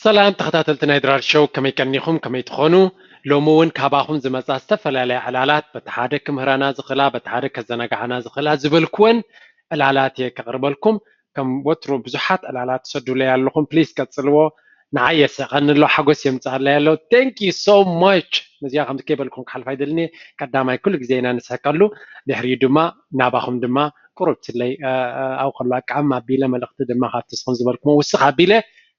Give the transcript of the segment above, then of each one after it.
ሰላም ተኸታተልቲ ናይ ድራር ሾው፣ ከመይ ቀኒኹም? ከመይ ትኾኑ? ሎሚ እውን ካባኹም ዝመጻ ዝተፈላለያ ዕላላት፣ በቲ ሓደ ክምህራና ዝኽእላ፣ በቲ ሓደ ከዘናግዓና ዝኽእላ ዝበልኩወን ዕላላት እየ ከቕርበልኩም። ከም ወትሩ ብዙሓት ዕላላት ትሰዱለይ ኣለኹም። ፕሊዝ ቀጽልዎ። ንዓይ የስሕቐኒ ኣሎ፣ ሓጎስ የምጽኣለይ ኣሎ። Thank you so much። ነዚኣ ከምዚ ከይበልኩም ክሓልፍ ኣይደልን እየ። ቀዳማይ ኩሉ ግዜ ኢና ንስሕቀሉ። ድሕሪኡ ድማ ናባኹም ድማ ቁሩብ ትለይ፣ እ፣ እ፣ ኣብኡ ከሎ ኣቃም ኣቢለ መልእኽቲ ድማ ካብቲ ንስኹም ዝበልኩሞ ውስኽ ኣቢለ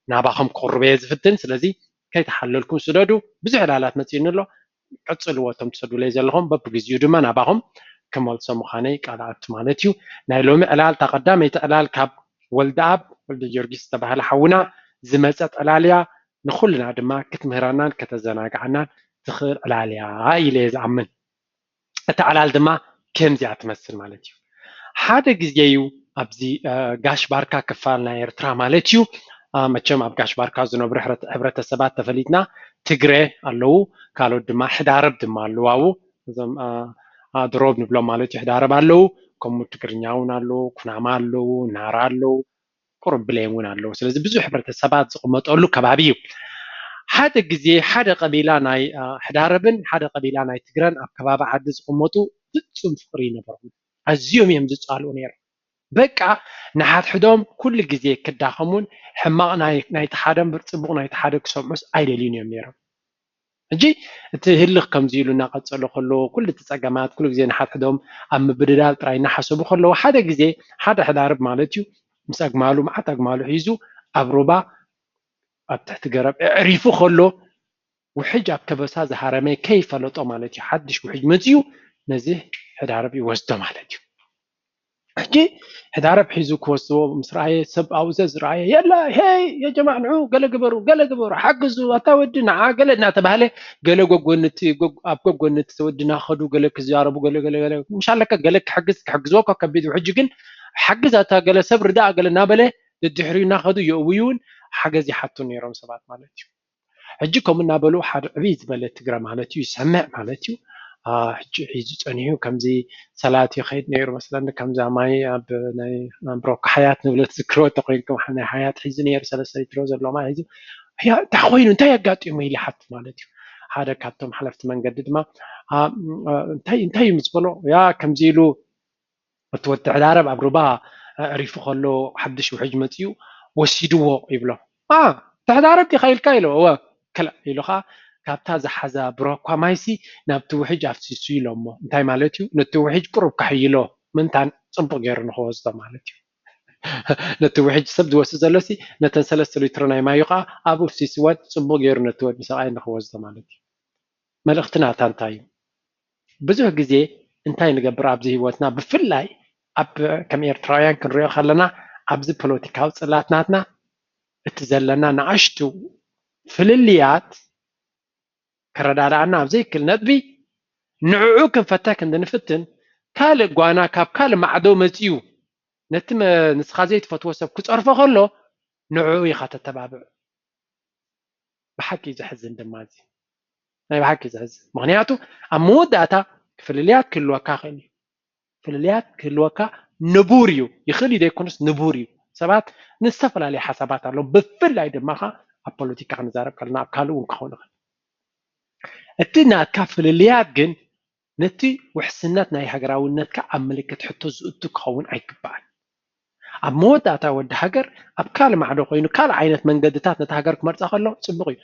ናባኹም ክቕርብ እየ ዝፍትን። ስለዚ ከይተሓለልኩም ስደዱ። ብዙሕ ዕላላት መጺኡኒ ኣሎ። ቀጽልዎ እቶም ትሰዱለይ ዘለኹም። በብግዜኡ ድማ ናባኹም ክመልሶ ምዃነይ ቃል ኣቱ ማለት እዩ። ናይ ሎሚ ዕላል፣ እታ ቀዳመይቲ ዕላል ካብ ወልደኣብ ወልደ ጊዮርጊስ ዝተባህለ ሓውና ዝመጸት ዕላል እያ። ንኹልና ድማ ክትምህራናን ከተዘናግዓናን ትኽእል ዕላል እያ ኢለ እየ ዝኣምን። እታ ዕላል ድማ ከምዚኣ ትመስል ማለት እዩ። ሓደ ግዜ እዩ ኣብዚ፣ እ፣ ጋሽ ባርካ ክፋል ናይ ኤርትራ ማለት እዩ። እ፣ መቸም ኣብ ጋሽ ባርካ ዝነብሩ ሕብረተ-፣ ሕብረተሰባት ተፈሊጥና፣ ትግረ ኣለዉ፣ ካልኦት ድማ ሕዳረብ ድማ ኣለዉ። ኣብኡ እዞም፣ እ፣ እ፣ ድሮብ ንብሎም ማለት እዩ፣ ሕዳረብ ኣለዉ፣ ከምኡ ትግርኛ እውን ኣለዉ፣ ኩናማ ኣለዉ፣ ናራ ኣለዉ፣ ቁሩብ ብሌን እውን ኣለዉ። ስለዚ ብዙሕ ሕብረተሰባት ዝቕመጠሉ ከባቢ እዩ። ሓደ ግዜ ሓደ ቀቢላ ናይ፣ እ፣ ሕዳረብን ሓደ ቀቢላ ናይ ትግረን ኣብ ከባቢ ዓዲ ዝቕመጡ ፍጹም ፍቕሪ ይነበሮም። ኣዝዮም እዮም ዝጻልኡ ነይሮም። በቃ ንሓድሕዶም ኩሉ ግዜ ክዳኸሙን ሕማቕ ናይ፣ ናይቲ ሓደ እምበር ጽቡቕ ናይቲ ሓደ ክሰምዑስ ኣይደልዩን እዮም ነይሮም። ሕጂ እቲ ህልኽ ከምዚ ኢሉ እናቐጸለ ከሎ፣ ኩሉ እቲ ጸገማት ኩሉ ግዜ ንሓድሕዶም ኣብ ምብድዳል ጥራይ እናሓሰቡ ከለዉ፣ ሓደ ግዜ ሓደ ሕዳርብ ማለት እዩ፣ ምስ ኣግማሉ፣ መዓት ኣግማሉ ሒዙ ኣብ ሩባ ኣብ ትሕቲ ገረብ ኣዕሪፉ ከሎ፣ ውሕጅ ኣብ ከበሳ ዝሃረመ ከይፈለጦ ማለት እዩ፣ ሓድሽ ውሕጅ መጺኡ ነዚ ሕዳርብ ይወስዶ ማለት እዩ። ሕጂ ሕዳረብ ሒዙ ክወስድዎ ምስ ረኣየ፣ ሰብ ኣብኡ ዘዝረኣየ፣ "የላ፣ ሄይ፣ የጀማዕ፣ ንዑ፣ ገለ ግበሩ፣ ገለ ግበሩ፣ ሓግዙ፣ ኣታ ወዲ፣ ንዓ፣ ገለ" እናተባህለ፣ ገለ ጎጎን'ቲ፣ ጎግ-፣ ኣብ ጎጎን'ቲ ወዲ እናኸዱ፣ ገለ ክዛረቡ፣ ገለ፣ ገለ፣ ገለ፣ ምሽ ኣለካ፣ ገለ ክሕግዝ፣ ክሕግዝዎ እኳ ከቢድ እዩ። ሕጂ ግን፣ "ሓግዝ፣ ኣታ ገለ ሰብ ርዳእ፣ ገለ" እናበለ፣ ደድሕሪኡ እናኸዱ የእውዩን ሓገዝ ይሓቱን ነይሮም ሰባት ማለት እዩ። ሕጂ ከምኡ እናበሉ ሓደ ዕብይ ዝበለ ትግረ ማለት እዩ፣ ይሰምዕ ማለት እዩ። አ፣ ሕጂ ሒዙ ጸኒሑ፣ ከምዚ ሰላት ይኸይድ ነይሩ መስለኒ፣ ከምዛ ማይ ኣብ ናይ ብሮካ ሓያት ንብለት ዝክርዎ ተኮይንኩም፣ ናይ ሓያት ሒዙ ነይሩ፣ ሰለስተ ሊትሮ ዘሎ ማይ ሒዙ። "ያ፣ እንታይ ኮይኑ፣ እንታይ ኣጋጢሙ?" ኢሉ ይሓቱ ማለት እዩ። ሓደ ካብቶም ሓለፍቲ መንገዲ ድማ፣ አ፣ ም፣ አ፣ "እንታይ፣ እንታይ እዩ?" ምስ በሎ፣ "ያ፣ ከምዚ ኢሉ እቲ ወዲ ሕዳረብ ኣብ ሩባ ኣዕሪፉ ከሎ ሓድሽ ውሕጅ መጺኡ ወሲድዎ" ይብሎ። "ኣ፣ እቲ ሕዳረብ ዲኻ ኢልካ?" ኢሎ። "እወ፣ ክላእ" ኢሉ ኸኣ ካብታ ዝሓዛ ብሮኳ ማይሲ ናብቲ ውሕጅ ኣፍሲሱ ኢሎሞ። እንታይ ማለት እዩ? ነቲ ውሕጅ ቁሩብ ከሕይሎ ምእንታን ጽቡቕ ገይሩ ንኽወስዶ ማለት እዩ። ነቲ ውሕጅ ሰብ ዝወስድ ዘሎሲ ነተን ሰለስተ ሊትሮ ናይ ማዩ ኸኣ ኣብኡ ኣፍሲስወን ጽቡቕ ገይሩ ነቲ ወዲ ሰብኣይ ንኽወስዶ ማለት እዩ። መልእኽቲ ናታ እንታይ እዩ? ብዙሕ ግዜ እንታይ ንገብር ኣብዚ ህይወትና፣ ብፍላይ ኣብ ከም ኤርትራውያን ክንሪኦ ከለና፣ ኣብዚ ፖለቲካዊ ጽላት ናትና እቲ ዘለና ንኣሽቱ ፍልልያት ክረዳድኣና ኣብ ዘይክእል ነጥቢ፣ ንዕዑ ክንፈትሕ ክንዲ ንፍትን፣ ካልእ ጓና ካብ ካልእ ማዕዶ መጺኡ ነቲ መ-፣ ንስኻ ዘይትፈትዎ ሰብ ክጸርፎ ከሎ፣ ንዕኡ ኢኻ ተተባብዕ። ብሓቂ ዘሕዝን ድማ እዚ። ናይ ብሓቂ ዘሕዝን። ምኽንያቱ ኣብ መወዳእታ ፍልልያት ክህልወካ ይኽእል እዩ። ፍልልያት ክህልወካ ንቡር እዩ። ይኽእል እዩ ዘይኮነስ ንቡር እዩ። ሰባት ንዝተፈላለየ ሓሳባት ኣለዉ። ብፍላይ ድማ ኸዓ ኣብ ፖለቲካ ክንዛረብ ከለና፣ ኣብ ካልእ እውን ክኸውን ይኽእል። እቲ ናትካ ፍልልያት ግን ነቲ ውሕስነት ናይ ሃገራውነትካ ኣብ ምልክት ሕቶ ዝእቱ ክኸውን ኣይግባእን። ኣብ መወዳእታ ወዲ ሃገር ኣብ ካልእ ማዕዶ ኮይኑ ካልእ ዓይነት መንገድታት ነታ ሃገር ክመርጻ ከሎ ጽቡቕ እዩ።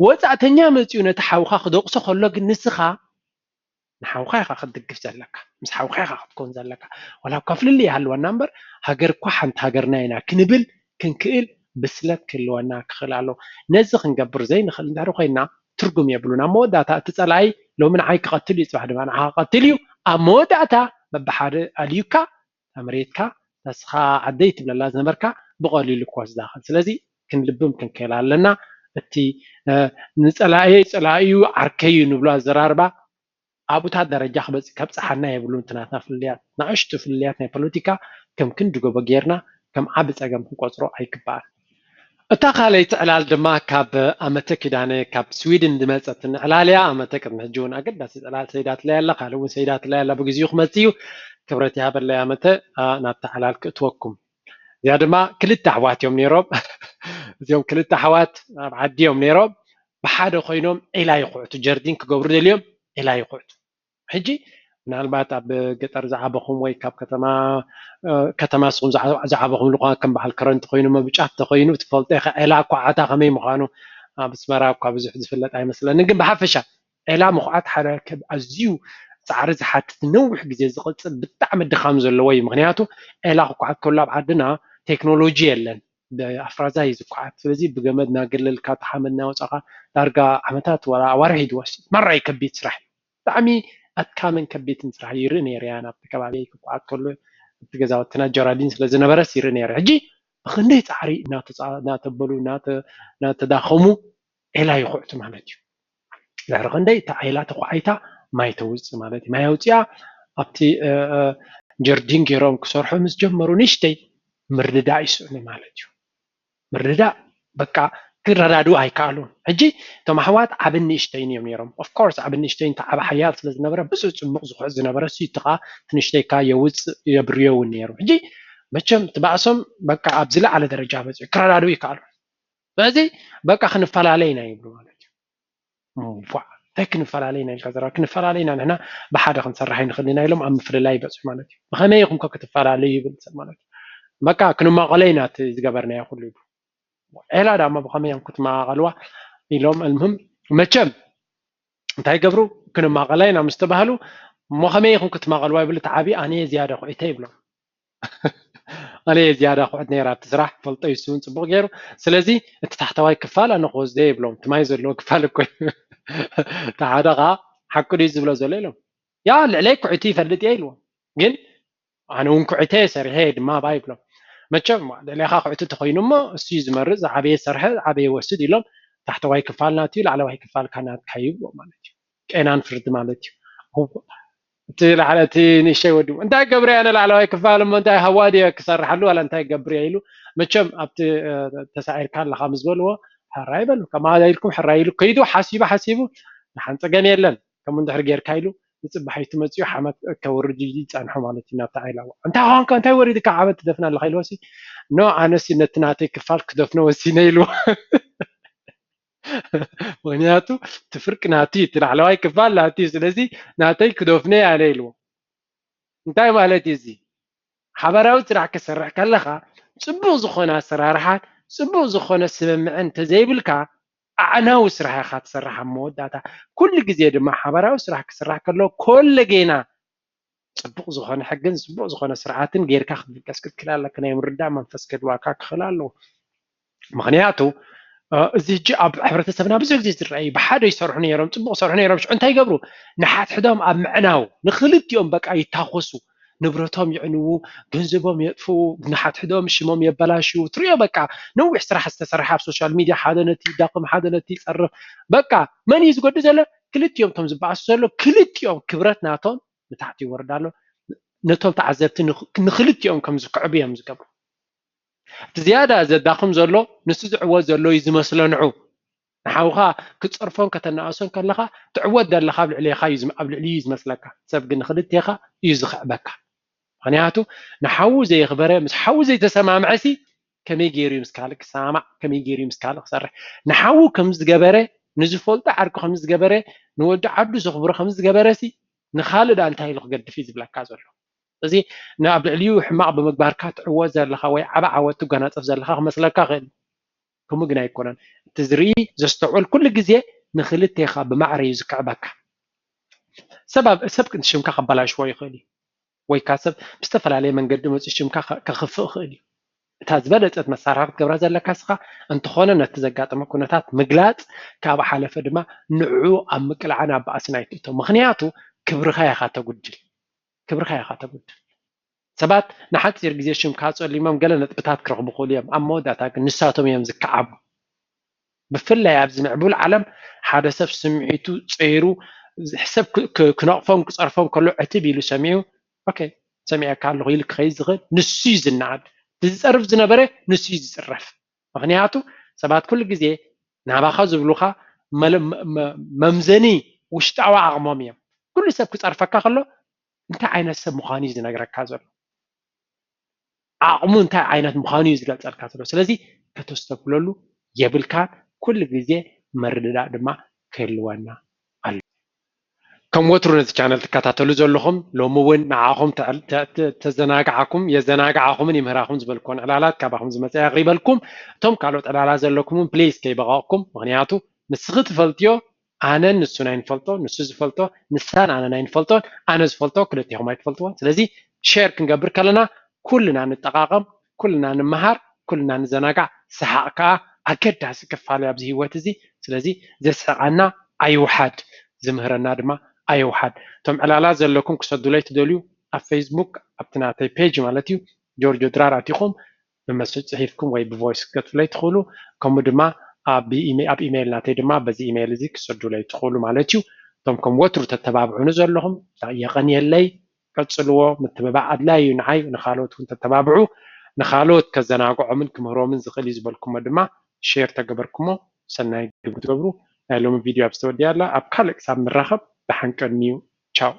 ወጻእተኛ መጺኡ ነቲ ሓውኻ ክደቕሶ ከሎ ግን ንስኻ ንሓውኻ ኢኻ ክትድግፍ ዘለካ፣ ምስ ሓውኻ ኢኻ ክትከውን ዘለካ። ዋላ እኳ ፍልልይ ይሃልወና እምበር ሃገር እኳ ሓንቲ ሃገርና ኢና ክንብል ክንክእል ብስለት ክህልወና ክኽእል ኣለዎ። ነዚ ክንገብር ዘይንኽእል እንድሕሪ ኮይንና ትርጉም የብሉን። ኣብ መወዳእታ እቲ ጸላኢ ሎሚ ንዓይ ክቐትል እዩ፣ ጽባሕ ድማ ንዓኻ ክቐትል እዩ። ኣብ መወዳእታ በብሓደ ኣልዩካ እታ መሬትካ፣ እታ ንስኻ ዓደይ ትብለላ ዝነበርካ ብቐሊሉ ክወስዳ ይኽእል። ስለዚ ክንልብም ክንክእል ኣለና። እቲ፣ እ፣ ንጸላእየይ ጸላእዩ ዓርከይ እዩ ንብሎ ኣዘራርባ ኣብኡታት ደረጃ ክበጽ-፣ ከብጽሓና የብሉን። እቲ ናትና ፍልልያት፣ ንኣሽቱ ፍልልያት ናይ ፖለቲካ ከም ክንዲ ጎቦ ጌርና ከም ዓቢ ጸገም ክንቆጽሮ ኣይግባእን። እታ ካልኣይቲ ዕላል ድማ ካብ ኣመተ ኪዳነ ካብ ስዊድን ዝመጸትኒ ዕላል እያ። ኣመተ ቅድሚ ሕጂ እውን ኣገዳሲ ዕላል ሰይዳትለይ ኣላ፣ ካልእ እውን ሰይዳትለይ ኣላ፣ ብግዚኡ ክመጽእ እዩ። ክብረት ይሃበለይ ኣመተ፣ ኣ፣ ናብታ ዕላል ክእትወኩም። እዚኣ ድማ ክልተ ኣሕዋት እዮም ነይሮም። እዚኦም ክልተ ኣሕዋት ኣብ ዓዲ እዮም ነይሮም። ብሓደ ኮይኖም ዒላ ይኹዕቱ፣ ጀርዲን ክገብሩ ደልዮም ዒላ ይኹዕቱ። ሕጂ ምናልባት ኣብ ገጠር ዝዓበኹም ወይ ካብ ከተማ ከተማ ስኹም ዝዓበኹም ልኳ ከም በዓል ከረንቲ ኮይኑ መብጫፍ ተኮይኑ ትፈልጦ ኢኻ። ዒላ ኳዓታ ከመይ ምዃኑ ኣብ ኣስመራ እኳ ብዙሕ ዝፍለጥ ኣይመስለኒ፣ ግን ብሓፈሻ ዒላ ምኹዓት ሓደ ኣዝዩ ፃዕሪ ዝሓትት ነዊሕ ግዜ ዝቕፅል ብጣዕሚ ድኻም ዘለዎ እዩ። ምክንያቱ ዒላ ክኳዓት ከሎ ኣብ ዓድና ቴክኖሎጂ የለን፣ ብኣፍራዛ እዩ ዝኳዓት። ስለዚ ብገመድ እናገለልካ ተሓመድ እናወፃኻ ዳርጋ ዓመታት ወላ ኣዋርሒ ዝወስድ ማራ እዩ ከቢድ ስራሕ። ብጣዕሚ ኣድካምን ከቢድን ስራሕ ይርኢ ነይረ እያ ናብቲ ከባቢ ክኳዓት ከሎ። እቲ ገዛውትና ጀራዲን ስለ ዝነበረስ ይርኢ ነይረ። ሕጂ ብክንደይ ፃዕሪ እናተበሉ እናተዳኸሙ ዒላ ይኹዕቱ ማለት እዩ። ድሕሪ ክንደይ እታ ዒላ ተኳዒታ ማይ ተውፅእ ማለት እዩ። ማይ ኣውፅኣ ኣብቲ ጀርዲን ገይሮም ክሰርሑ ምስ ጀመሩ ንእሽተይ ምርድዳእ ይስእኑ ማለት እዩ። ምርድዳእ በቃ ክረዳድኡ ኣይከኣሉን። ሕጂ እቶም ኣሕዋት ዓብን ንእሽተይን እዮም ነይሮም። ኦፍኮርስ ዓብን ንእሽተይን እቲ ዓብ ሓያል ስለ ዝነበረ ብፁዕ ፅሙቕ ዝኹዕ ዝነበረ እሱ እቲ ከዓ እቲ ንእሽተይ ከዓ የውፅእ የብርዮ እውን ነይሩ። ሕጂ መቸም እቲ ባእሶም በቃ ኣብ ዝለዓለ ደረጃ በፂሑ ክረዳድኡ ይከኣሉ። ስለዚ በቃ ክንፈላለ ኢና ይብሉ ማለት እዩ። ዋ እንታይ ክንፈላለ ኢና ኢልካ ዘረባ ክንፈላለ ኢና ንሕና ብሓደ ክንሰርሕ ኣይንኽእል ኢና ኢሎም ኣብ ምፍልላይ ይበፅሑ ማለት እዩ። ብኸመይ ኢኹም ከ ክትፈላለዩ ይብል ሰብ ማለት እዩ። በቃ ክንማቐሎ ኢና እቲ ዝገበርናዮ ኩሉ ይብሉ። ዒላ ዳማ ብኸመይ እዮም ክትመቓቐልዋ ኢሎም እልምህም መቸም እንታይ ይገብሩ ክንማቐላ ኢና ምስ ተባህሉ እሞ ከመይ ኢኹም ክትማቐልዋ ይብል እቲ ዓብዪ ኣነ ዝያዳ ኩዒተ ይብሎም። ኣነ ዝያዳ ኩዕት ነይራ ኣብቲ ስራሕ ፈልጦ ይስውን ፅቡቕ ገይሩ። ስለዚ እቲ ታሕተዋይ ክፋል ኣነ ክወስደ ይብሎም። እቲ ማይ ዘለዎ ክፋል እኮ እዩ። እቲ ሓደ ከዓ ሓቂ ድዩ ዝብሎ ዘሎ ኢሎም። ያ ልዕለይ ኩዕቲ ይፈልጥ እየ ኢልዎም። ግን ኣነ እውን ኩዕተ እየ ሰሪሐ እየ ድማ ባ ይብሎም። መቸም ልዕሌኻ ኩዕቲ ተኮይኑ እሞ እሱ እዩ ዝመርፅ፣ ዝዓበየ ዝሰርሐ ዝዓበየ ይወስድ ኢሎም። ታሕተዋይ ክፋል ናቱ እዩ፣ ላዕለዋይ ክፋል ካናትካ እዩ ይብሎ ማለት እዩ። ቄናን ፍርዲ ማለት እዩ። እቲ ላዕለ እቲ ንእሽተይ ወዲ እንታይ ገብረ እያ ንላዕለዋይ ክፋል እሞ እንታይ ሃዋ ድየ ክሰርሓሉ ዋላ እንታይ ገብር እያ ኢሉ መቸም ኣብቲ ተሳዒርካ ኣለኻ ምስ በልዎ ሕራይ በሉ ከማዳ ኢልኩም ሕራይ ኢሉ ከይዱ ሓሲቡ ሓሲቡ ንሓን ፀገም የለን ከም እንድሕር ጌርካ ኢሉ ንፅባሒቱ መፅኡ ሓመድ ከውርድ ይፀንሖ ማለት እዩ ናብቲ ዓይላዋ እንታይ ኳንካ እንታይ ወሪድካ ሓመድ ትደፍና ኣለካ ኢልዎ ሲ ኖ ኣነሲ ነቲ ናተይ ክፋል ክደፍኖ ወሲነ ኢልዎ ምክንያቱ እቲ ፍርቂ ናቲ እቲ ላዕለዋይ ክፋል ናቲ ስለዚ ናተይ ክደፍነ ያለ ኢልዎ እንታይ ማለት እዩ እዚ ሓበራዊ ስራሕ ክሰርሕ ከለካ ፅቡቅ ዝኮነ ኣሰራርሓን ፅቡቅ ዝኮነ ስምምዕን እንተዘይብልካ ኣዕናዊ ስራሕ ኢካ ትሰርሕ ኣብ መወዳእታ ኩሉ ግዜ ድማ ሓበራዊ ስራሕ ክስራሕ ከሎ ኮለጌና ፅቡቕ ዝኾነ ሕግን ፅቡቕ ዝኾነ ስርዓትን ጌርካ ክትብገስ ክትክእል ኣለካ ናይ ምርዳእ መንፈስ ከድዋካ ክኽእል ኣለዎ ምኽንያቱ እዚ ሕጂ ኣብ ሕብረተሰብና ብዙሕ ግዜ ዝረአ እዩ ብሓደ ይሰርሑ ነይሮም ፅቡቕ ይሰርሑ ነይሮም ሽዑ እንታይ ይገብሩ ንሓድሕዶም ኣብ ምዕናው ንክልቲኦም በቃ ይታኮሱ ንብረቶም የዕንዉ ገንዘቦም የጥፍኡ ንሓድሕዶም ሽሞም የበላሽዉ ትሪኦ በቃ ነዊሕ ስራሕ ዝተሰርሐ ኣብ ሶሻል ሚድያ ሓደ ነቲ ይዳኸም ሓደ ነቲ ይፀርፍ በቃ መን እዩ ዝጎድእ ዘሎ ክልቲኦም እቶም ዝበኣሱ ዘሎ ክልቲኦም ክብረት ናቶም ንታሕቲ ይወርድ ኣሎ ነቶም ተዓዘብቲ ንክልቲኦም ከም ዝክዕቡ እዮም ዝገብሩ እቲ ዝያዳ ዘዳኽም ዘሎ ንሱ ዝዕወት ዘሎ እዩ ዝመስሎ ንዑ ንሓውኻ ክትፀርፎን ከተናእሶን ከለኻ ትዕወት ዘለኻ ኣብ ልዕሌኻ ኣብ ልዕሊ እዩ ዝመስለካ ሰብ ግን ንክልቴኻ እዩ ዝኽዕበካ ምክንያቱ ንሓዉ ዘየኽበረ ምስ ሓዉ ዘይተሰማምዐሲ ከመይ ገይሩ እዩ ምስ ካልእ ክሰማማዕ ከመይ ገይሩ እዩ ምስ ካልእ ክሰርሕ ንሓዉ ከም ዝገበረ ንዝፈልጦ ዓርኩ ከም ዝገበረ ንወዲ ዓዱ ዘኽብሮ ከም ዝገበረ ሲ ንኻልእ ዳ እንታይ ኢሉ ክገድፍ እዩ ዝብለካ ዘሎ እዚ ንኣብ ልዕሊኡ ሕማቕ ብምግባርካ ትዕወት ዘለኻ ወይ ዓበ ዓወት ትጎናፀፍ ዘለኻ ክመስለካ ክእል ከምኡ ግን ኣይኮነን እቲ ዝርኢ ዘስተውዕል ኩሉ ግዜ ንክልቴኻ ብማዕረ እዩ ዝክዕበካ ሰብ ሽምካ ከበላሽዎ ይኽእል እዩ ወይ ከዓ ሰብ ብዝተፈላለየ መንገዲ መፂኡ ሽምካ ከኽፍእ ይኽእል እዩ እታ ዝበለፀት መሳርሒ ክትገብራ ዘለካ ስኻ እንተኾነ ነቲ ዘጋጠመ ኩነታት ምግላፅ ካብ ሓለፈ ድማ ንዕኡ ኣብ ምቅላዕን ኣብ ባእስን ኣይትእቶ ምኽንያቱ ክብርኻ ኢኻ ተጉድል ክብርኻ ኢኻ ተጉድል ሰባት ንሓፂር ግዜ ሽምካ ፀሊሞም ገለ ነጥብታት ክረኽቡ ክእሉ እዮም ኣብ መወዳእታ ግን ንሳቶም እዮም ዝከዓቡ ብፍላይ ኣብዚ ምዕቡል ዓለም ሓደ ሰብ ስምዒቱ ፀይሩ ሰብ ክነቕፎም ክፀርፎም ከሎ ዕትብ ኢሉ ሰሚዑ ኦኬ ሰሚዐካ ኣለኹ ኢሉ ክኸይድ ዝኽእል ንሱ እዩ ዝነኣድ እቲ ዝፀርፍ ዝነበረ ንሱ እዩ ዝፅረፍ ምኽንያቱ ሰባት ኩሉ ግዜ ናባኻ ዝብሉኻ መምዘኒ ውሽጣዊ ዓቕሞም እዮም ኩሉ ሰብ ክፀርፈካ ከሎ እንታይ ዓይነት ሰብ ምዃኑ እዩ ዝነግረካ ዘሎ ዓቕሙ እንታይ ዓይነት ምዃኑ እዩ ዝገልፀልካ ዘሎ ስለዚ ከተስተብህለሉ የብልካን። ኩሉ ግዜ ምርድዳእ ድማ ክህልወና ኣሎ። ከም ወትሩ ነዚ ቻነል ትከታተሉ ዘለኹም፣ ሎሚ እውን ንዓኹም ተዘናግዓኩም፣ የዘናግዓኹምን ይምህራኹም ዝበልኩዎን ዕላላት ካባኹም ዝመፀ ኣቕሪበልኩም። እቶም ካልኦት ዕላላት ዘለኩም እውን ፕሊዝ ከይበቐቕኩም፣ ምክንያቱ ንስኺ ትፈልጥዮ ኣነን ንሱን ኣይንፈልጦ፣ ንሱ ዝፈልጦ ንሳን ኣነን ኣይንፈልጦን፣ ኣነ ዝፈልጦ ክልቴኹም ኣይትፈልጥዎን። ስለዚ ሼር ክንገብር ከለና ኩልና ንጠቓቐም፣ ኩልና ንምሃር፣ ኩልና ንዘናጋዕ። ሰሓቕ ከዓ ኣገዳሲ ክፋል ኣብዚ ህይወት እዚ። ስለዚ ዘስሕቐና ኣይውሓድ፣ ዝምህረና ድማ ኣይውሓድ። እቶም ዕላላት ዘለኩም ክሰዱለይ ትደልዩ ኣብ ፌስቡክ ኣብቲ ናተይ ፔጅ ማለት እዩ ጆርጆ ድራር ኣቲኹም ብመስጅ ፅሒፍኩም ወይ ብቮይስ ክትገድፉለይ ትኽእሉ። ከምኡ ድማ ኣብ ኢሜይል ናተይ ድማ በዚ ኢሜይል እዚ ክሰዱለይ ትኽእሉ ማለት እዩ። እቶም ከም ወትሩ ተተባብዑኒ ዘለኹም የቐንየለይ። ቀፅልዎ። ምትብባዕ ኣድላይ እዩ ንዓይ፣ ንካልኦት እውን ተተባብዑ። ንካልኦት ከዘናግዖምን ክምህሮምን ዝኽእል እዩ ዝበልኩሞ ድማ ሼር ተገበርኩሞ ሰናይ ግብሪ ትገብሩ። ናይ ሎሚ ቪድዮ ኣብ ዝተወዲያ ኣላ። ኣብ ካልእ ክሳብ ንራኸብ ደሓን ቀንዩ። ቻው።